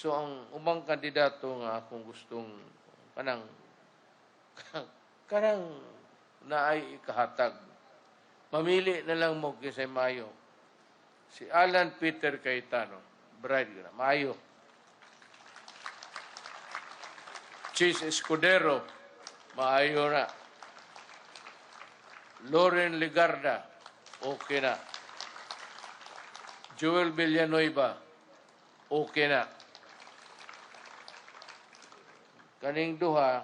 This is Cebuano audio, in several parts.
So ang ubang kandidato nga akong gustong kanang kanang naay ikahatag. Mamili na lang mo kinsay maayo. Si Alan Peter Cayetano, bright na, maayo. Chis Escudero, maayo na. Loren Legarda, okay na. Joel Villanueva, okay na. Kaning duha,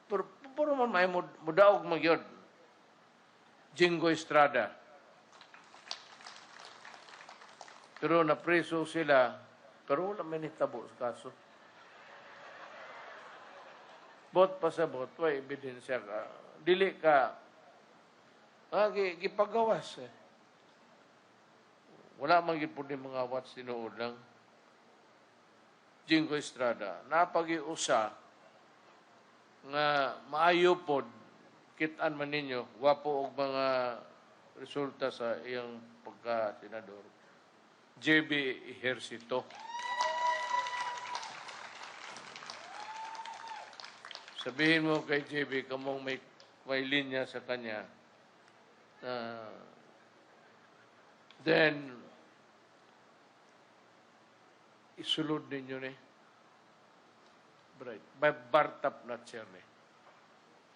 pero, pero man may mudaog magyod. Jingo Estrada. Pero napreso sila, pero wala may nitabo sa kaso. Bot pa sa bot, way ebidensya ka. Dili ka, gipagawas eh. Wala man gid po ni mga watch tinuod lang. Jingo Estrada, napagiusa nga maayo pod kit-an man ninyo, gwapo og mga resulta sa iyang pagka-senador. JB Ejercito. Sabihin mo kay JB, kamong may linya sa kanya, na then, isulod ninyo ni. Bright. By bartap na chair ni.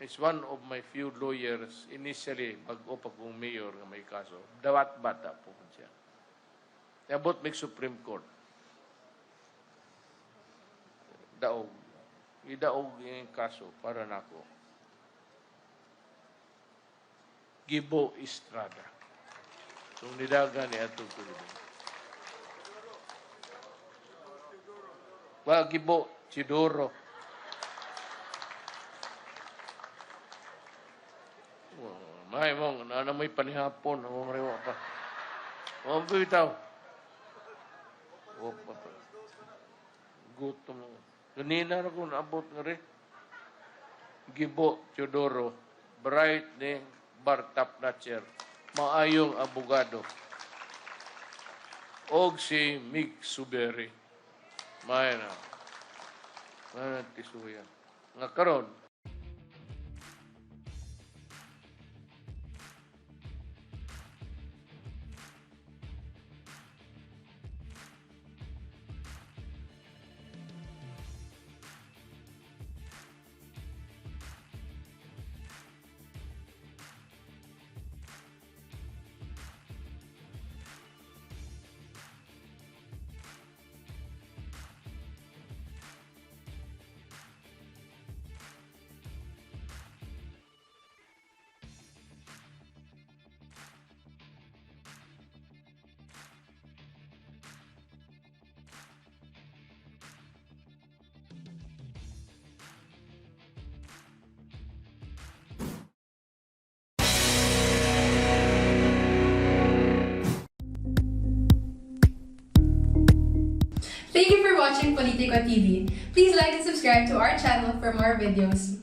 It's one of my few lawyers initially, bago pa kong mayor nga may kaso. Dawat bata po ko siya. Abot may Supreme Court. Daog. Idaog yung kaso para nako. Gibo Estrada. Itong nidaga ni atong presidente. Wa Gibo Chidoro. May mong na may panihapon ang rewa pa. O bitaw. O pa. Gutom. Ganina ra ko naabot nga rin. Gibo Teodoro, bright ni Bartap Natcher, maayong abogado. Og si Mig Suberi. May na. May na tisuya. Nga karon, Thank you for watching Politiko TV. Please like and subscribe to our channel for more videos.